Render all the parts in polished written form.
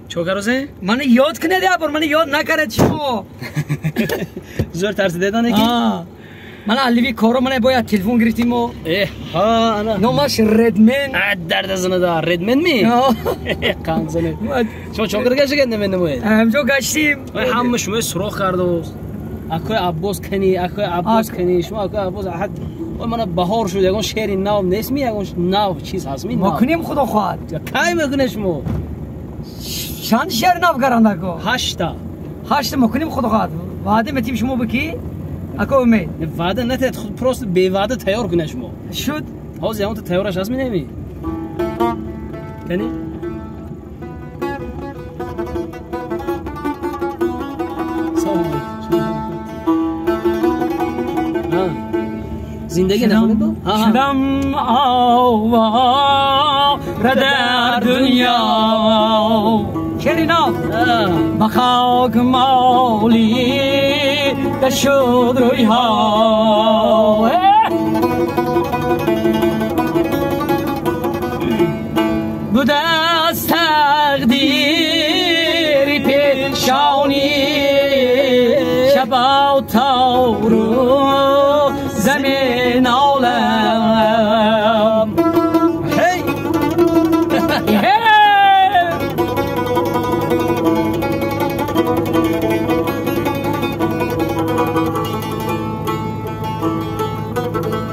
Чо каросе? Мана ёд кунед я бор, мана ёд накард шумо. Зӯр тарсидедан еки? Мана Аливи коро мана бояд телефон гирифтим мо. Ха, ана. Номаш Редмен. Дардазана Редмен ми? Қанзане. Шумо чо кар гаштед намедонед? Ҳамҷо гаштим. Ҳама шумо суроғ кардааст. Акои Аббос кани, акои Аббос кани, шумо акои Аббос ҳад мана баҳор шуд, ягон шеъри нав нест ми, ягон нав чиз ҳаст ми? Мо кунем, худо хоҳад. Кай мекунед шумо? Чанд шеър нав гарандако? 8та. 8 мо кунем, худо хоҳад. Ваъда метим шумо бики? Ако умед. Ваъда натед, худ просто беваъда тайёр кунед шумо. Шуд? Ҳозир ягонта тайёраш ҳаст ми неми? Кани? Зиндагӣ нахонед бо? Шудам овора дар дунё, шеъри нав ба хок молида шуд рӯйҳо. Будааст тақдири пешонӣ шабу то рӯз олам. Hey!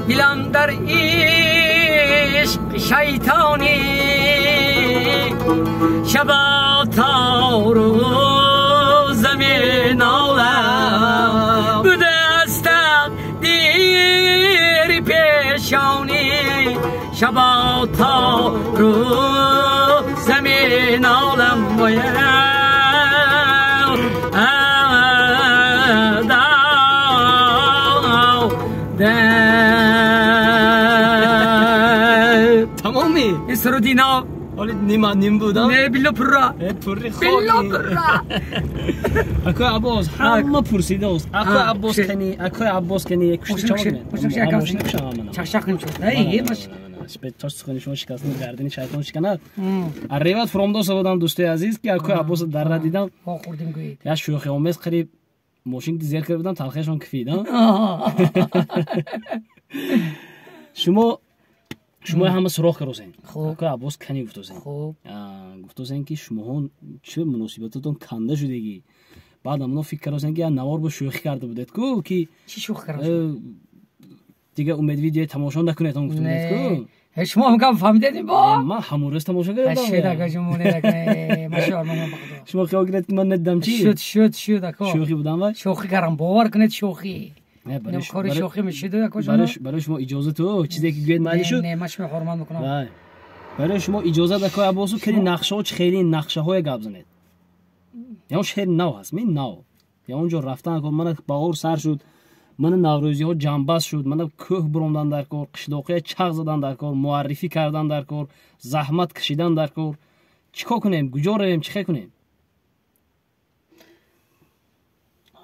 Дилам дар ишқ шайтонӣ шабу то рӯз менолам. Будааст тақдири пешонӣ шабу то рӯз менолам. Тамоми? Ин суруди нав. Ҳоли нима ним будам? Не, било пурра. Пурри хок. Било пурра. Акои Аббос, ҳама пурсидааст. Акои Аббос кани, акои Аббос кани, кушти чаво кунед? Чақчақ кунем. Эй, маш. То сухани шумо шикастани гардани шайтон шиканад. Реват фуромдоса будам, дӯстои азиз, ки акои Аббос дарра дидам. Хӯрдим гӯед. Я шӯхиомез қариб мошин зер карда будам, талхияшон кифид. Шумо ҳама суроғ карозен. Акои Аббос кани гуфтозен. Гуфтозен ки шумоҳо чӣ муносибататон канда шудагӣ. Баъд амно фикр карозен ки я навор бо шӯхӣ карда будед ку ки чӣ шӯхӣ карда? Дига умед видео тамошо накунед он гуфта будед ку. Шумо ҳам гап фаҳмидед бо? Ман ҳамон рӯз тамошо кардам. Шуд ака шумо не машоар ман ба худо. Шумо хиёл кунед ки ман надидам чӣ? Шуд, шуд, шуд ака. Шӯхӣ будам вай? Шӯхӣ кардам, бовар кунед шӯхӣ. Кори шӯхӣ мешуд ака шумо. Барои шумо иҷоза ту чизе ки гӯед майли шуд? Не, ман шумо ҳурмат мекунам. Вай. Барои шумо иҷоза ака Аббосу кани нақшаҳо чӣ хеле нақшаҳое гап занед. Ягон шеъри нав ҳаст, ми нав. Ягон ҷо рафтан ака мана баҳор сар шуд. Мана наврӯзиҳо ҷамбаст шуд, мана кӯҳ буромдан дар кор, қишлоқия чағ задан дар кор, муаррифӣ кардан дар кор, заҳмат кашидан дар кор. Чӣ кор кунем? Куҷо равем? Чӣ хел кунем?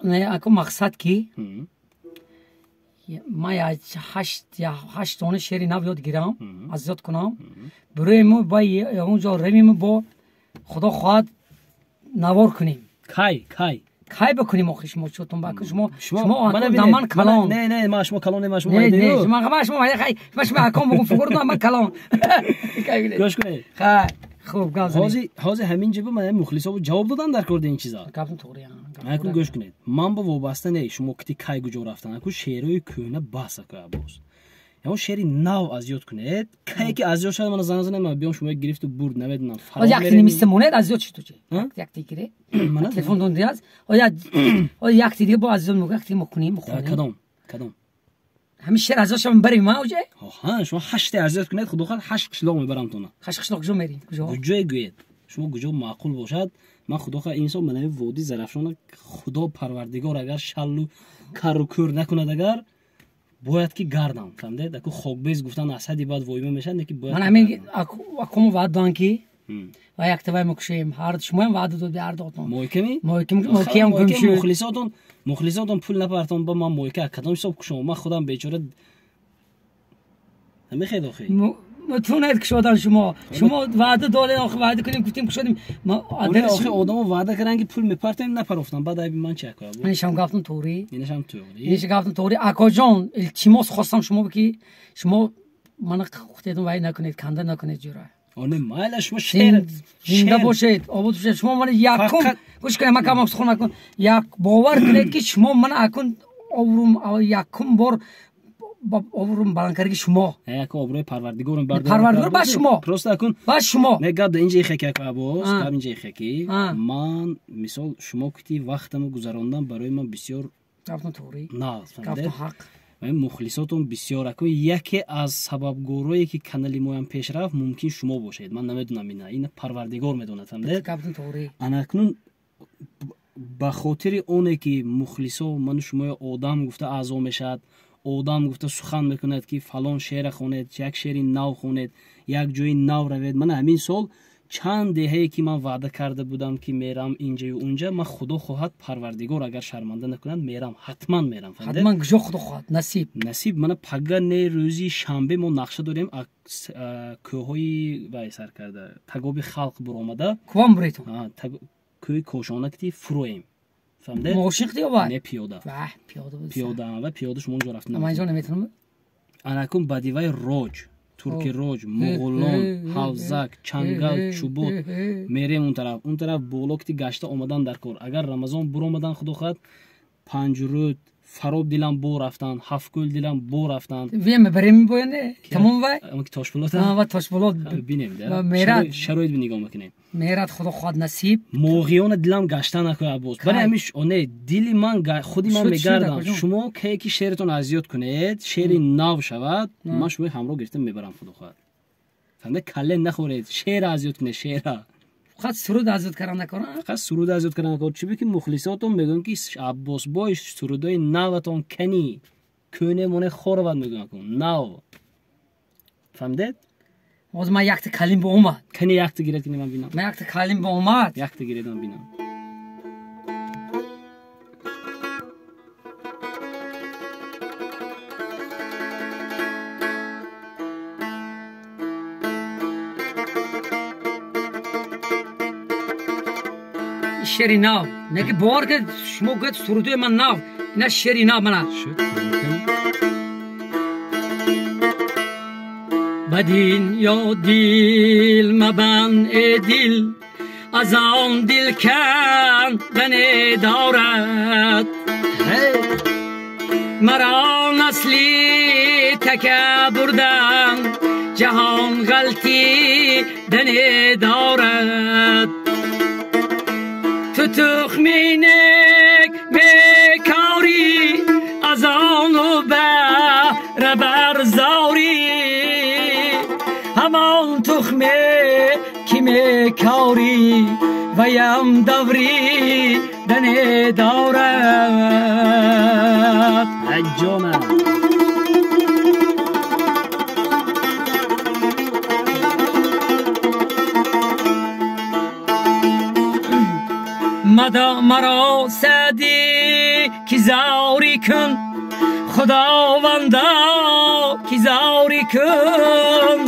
Не, ако мақсад ки ман 8 дона шеъри нав ёд гирам, аз ёд кунам. Бирои мо ба ягон ҷо равем бо худо хоҳад навор кунем. Кай, кай? Кай бикунем охи шумо чотон ба шумо шумо даман калон. Не, не, ман шумо калон не, ман шумо не, не, ман шумо хай, ман шумо аком бигум фикр кунам ман калон. Гӯш кунед. Хай, хуб гап занед. Ҳозир, ҳозир ҳамин ҷо ман мухлисо ҷавоб додам дар кор ин чиза. Гапам туғри. Акун гӯш кунед. Ман бо вобаста не, шумо кити кай куҷо рафтан. Акун шеърҳои кӯҳна бас ака Аббос. Ягон шеъри нав аз ёд кунед. Кае ки аз ёд шуд мана занг занед, ман биём шумо гирифту бурд, намедонам. Оз як нимиста монед аз ёд шуд ту чи? Як тигире. Телефон дон диаз. Оз як тиги бо аз ёд муга як тиги мо кунем, мухонем. Кадом? Кадом? Ҳамин шеър аз ёд шавам барем ма оҷе? Ҳа, шумо 8 аз ёд кунед, худо хоҳад 8 қишлоқ мебарам тона. 8 қишлоқ куҷо мерем? Куҷо? Куҷое гӯед? Шумо куҷо маъқул бошад, ман худо хоҳад инсон манави водии Зарафшона худо парвардигор агар шаллу кару кӯр накунад агар бояд ки гардам, фаҳмидед? Аку хокбез гуфтан аз ҳадди баъд воима мешавад, не ки бояд. Ман ҳамин акому ваъд додам ки ва якта вай мекушем. Ҳар шумоям ваъда дод ҳар дотон. Мойками? Мойкам, мойкам гум шуд. Мухлисотон, мухлисотон пул напартон ба ман мойка кадом ҳисоб кушам? Ман худам бечора намехед охи. Метавонед кушодан шумо. Шумо ваъда додед, охир ваъда кунем, гуфтем кушодем. Охир одамо ваъда карданд ки пул мепартем, напарофтам. Баъд айби ман чи акоя буд? Инашам гафтам тоғри. Инашам тоғри. Инашам гафтам тоғри. Акоҷон, илтимос хостам шумо ки шумо мана худтон вай накунед, канда накунед ҷура. Оне майла шумо шер зинда бошед, обод бошед. Шумо мана якум гӯш кунед, ман камам сухан накун. Як бовар кунед ки шумо мана акун обрум якум бор обрум баландкарги шумо. Яко обрӯи парвардигорум парвардигор ба шумо. Просто акун ба шумо. Не гап да инҷа ихеки ака Аббос, гап инҷа ихеки. Ман мисол шумо кити вақтаму гузарондан барои ман бисёр гафтон тоғри. Нағз, гафтон ҳақ. Мухлисотон бисёр аку яке аз сабабгорое ки канали моям пеш рафт мумкин шумо бошед. Ман намедонам ина, ина парвардигор медонад, фаҳмидед? Гафтон тоғри. Ана акнун ба хотири оне ки мухлисо ману шумоя одам гуфта аъзо мешавад, одам гуфта сухан мекунад ки фалон шеъра хонед, як шеъри нав хонед, як ҷои нав равед. Мана ҳамин сол чанд деҳае ки ман ваъда карда будам ки мерам инҷаю унҷа, ман худо хоҳад парвардигор агар шарманда накунад мерам, ҳатман мерам. Ҳатман куҷо худо хоҳад, насиб. Насиб. Мана пага не рӯзи шанбе мо нақша дорем кӯҳҳои вай сар карда, тагоби халқ буромада. Кувам буретон? Кӯҳи Кошона ки фуроем. Фаҳмидед? Мошин ё вай? Не, пиёда. Ваҳ, пиёда. Пиёда ва пиёда шумо онҷо рафта намешавед. Ман инҷо наметавонам. Анакун бадивай роҷ, турки роҷ, муғулон, ҳавзак, чангал, чубот мерем он тараф. Он тараф боло кити гашта омадан дар кор. Агар Рамазон буромадан худо хоҳад, Панҷрӯд, Фароб дилам бо рафтан, Ҳафткӯл дилам бо рафтан. Ве мебарем бояне? Тамом вай? Ки Тошболот? Ва Тошболот. Бинем, мерад. Шароит нигоҳ мекунем. Мерад худо хоҳад насиб. Моғиёна дилам гашта накӯ Аббос. Барои ҳамин оне дили ман худи ман мегардам. Шумо кае ки шеъратон азёд кунед, шеъри нав шавад, ман шумои ҳамроҳ гирифта мебарам худо хоҳад. Фаҳмида? Калле нахӯред, шеъра азёд кунед, шеъра. Фақат суруд азёд кардан накор. Фақат суруд азёд кардан накор. Чӣ ки мухлисотон мегӯянд ки Аббосбой сурудои наватон кани, кӯне моне хоравад мегӯянд ку нав. Фаҳмидед? Ҳозир ман якта калим ба омад. Кани якта гиред кини ман бинам. Ман якта калим ба омад. Якта гиред ман бинам. Шеъри нав. Не ки бовар кунед, шумо гӯед сурудои ман нав. Ина шеъри нав мана. Бадин ё дил мабанд э дил, аз он дил кандане дорад. Маро насли такаббурдан ҷаҳон ғалтидане дорад. Ту тухми нек мекорӣ, аз ону баҳра барзорӣ. Ҳамон тухме ки мекорӣ, ваям давридане дорад. Аҷона. Маро саъдӣ ки зорӣ кун, худовандо ки зорӣ кун.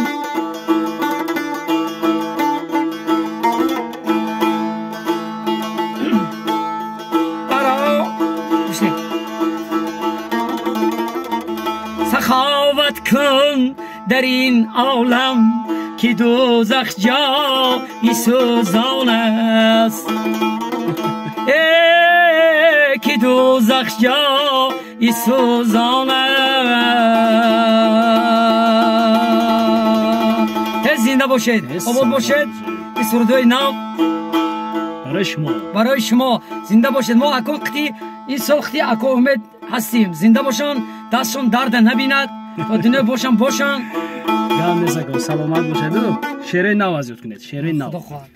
Саховат кун дар ин олам ки дӯзах ҷои сӯзон аст. Ки дӯзах ҷои сӯзон аст. Зинда бошед, обод бошед. Ин сурудҳои нав барои шумо, барои шумо. Зинда бошед. Мо акун қити ин сол қити ако Умед ҳастем. Зинда бошанд, дастшон дарда набинад, то дунё бошанд бошанд. Гап нест ака, саломат бошед. Шеърои нав аз ёд кунед, шеърои нав.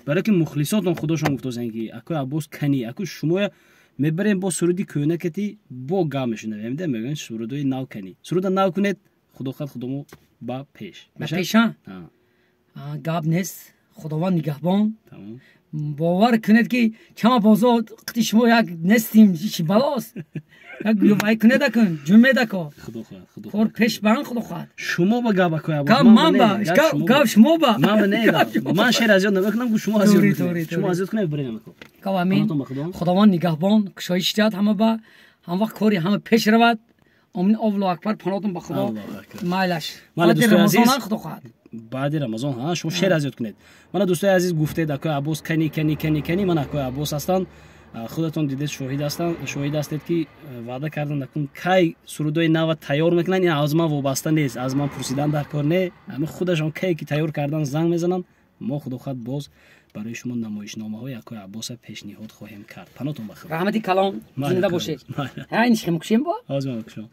Барои ки мухлисотон худошон гуфтозанд ки акои Аббос кани, аку шумоя мебарем бо суруди кӯҳнакати бо гап мешунавем, да мегӯянд сурудои нав кани. Суруда нав кунед, худо хоҳад худомо ба пеш. Ба пеша? Гап нест, худованд нигаҳбон. Бовар кунед, ки чама бозо қити шумо як нестим, чи балост, як вай кунед, акун ҷумеда ко. Худо хоҳад, худо. Кор пеш бан, худо хоҳад. Шумо ба гап, акои. Гап ман ба, гап шумо ба. Ман не, ман шеър аз ёд намекунам, шумо аз ёд, шумо аз ёд кунед, бирем. Гап амин. Худованд нигаҳбон, кушоиш диҳад ҳама ба, ҳам вақт кори ҳама пеш равад. Омин, Аллоҳу акбар, паноҳтон ба Худо. Майлаш. Баъди Рамазон, худо хоҳад. Баъди Рамазон ҳа, шумо шеър аз ёд кунед. Мана, дӯстои азиз, гуфтед, акои Аббос, кани, кани, кани, кани. Ман, акои Аббос ҳастанд, худатон дидед, шоҳид ҳастанд, шоҳид ҳастед, ки ваъда карданд, акун кай сурудои нава тайёр мекунанд, ин аз ман вобаста нест, аз ман пурсидан дар кор не. Ами худашон кае ки тайёр кардан, занг мезананд. Мо, худо хоҳад, боз барои шумо намоишномаҳои акои Аббоса пешниҳод хоҳем кард. Панотон ба Худо. Раҳмати калон, зинда бошед. Ин шихе мукушем бо. Ҳозир ман мукушам.